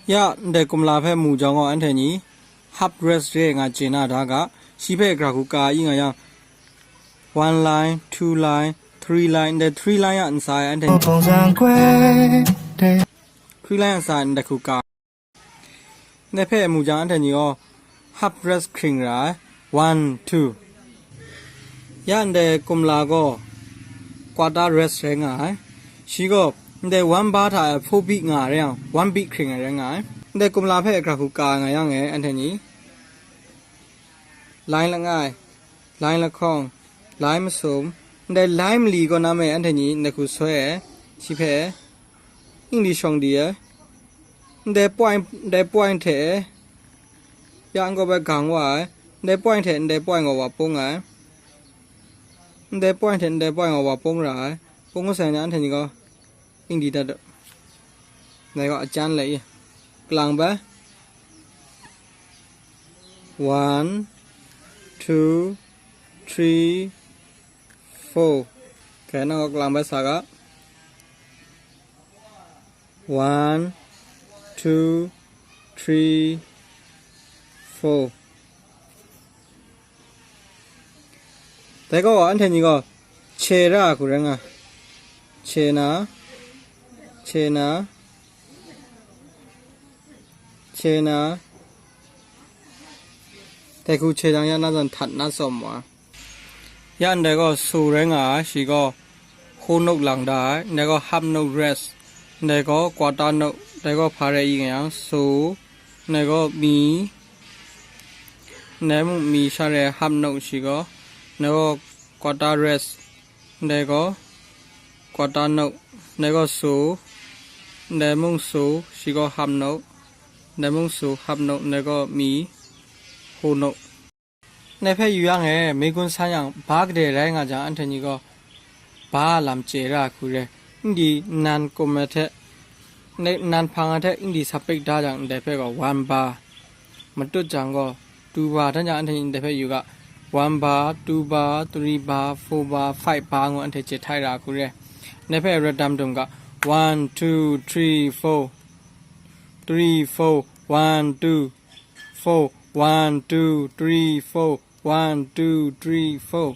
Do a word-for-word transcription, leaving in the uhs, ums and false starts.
Ya, ndai kumla hpe mu jang gaw, anhte ni half rest re nga chye na da ga, shi hpe gara hku ka yi nga yang, one line, two line, three line, ndai three line a ntsa e anhte ni, three line a ntsa e ndai hku ka. Ndai hpe mu jang, anhte ni gaw half rest hkring ra ai. One, two. Ya ndai kumla gaw quarter rest rai nga ai. Shi gaw ndai one bar hta e four beat nga ai rai yang, one beat hkring ai rai nga ai. Ndai kumla hpe gara hku ka nga yang e, anhte ni, line langai, line lahkawng, line masum, ndai line mali gaw na me, anhte ni ndai hku soi ai, shi hpe English shawng di ai. Ndai point, ndai point hte ya n-gaw bai gang wa ai, ndai point hte ndai point gaw wa pung ai, ndai point hte ndai point gaw wa pung ra ai, pung masai ni anhte ni gaw English dat daw. Ndai gaw a jan lai i. Kalang bai. One, two, three, four. Kai nang gaw kalang bai sa ga. One, two, three, four. Dai gaw anhte ni gaw che ra ai hku rai nga. Che na, che na, che na. Dai hku che jang ya na zawn htat na tsawm wa. Ya ndai gaw su rai nga ai, shi gaw whole note lang da ai, ndai gaw half note rest, ndai gaw quarter note, ndai gaw hpa rai i nga yang su, ndai gaw mi, ndai mung mi sha rai half note shi gaw, ndai gaw quarter rest, ndai gaw quarter note, ndai gaw su, ndai mung su, shi gaw half note, ndai mung su half note, ndai gaw mi, whole note. Ndai hpe yu yang e, mi gun san yang, ba gade rai nga jang, anhte ni gaw ba lam chye ra ai hku re. N D nan kum ai hte, n-, nan hpang ai hte N D sa pik da jang, ndai hpe gaw one bar. Matut jang gaw two bar, dan jang anhte ni ndai hpe yu ga, one bar, two bar, three bar, four bar, five bar ngu anhte chye htai ra ai hku re. Ndai hpe rat dam dum ga, one, two, three, four, three, four, one, two, four, one, two, three, four, one, two, three, four.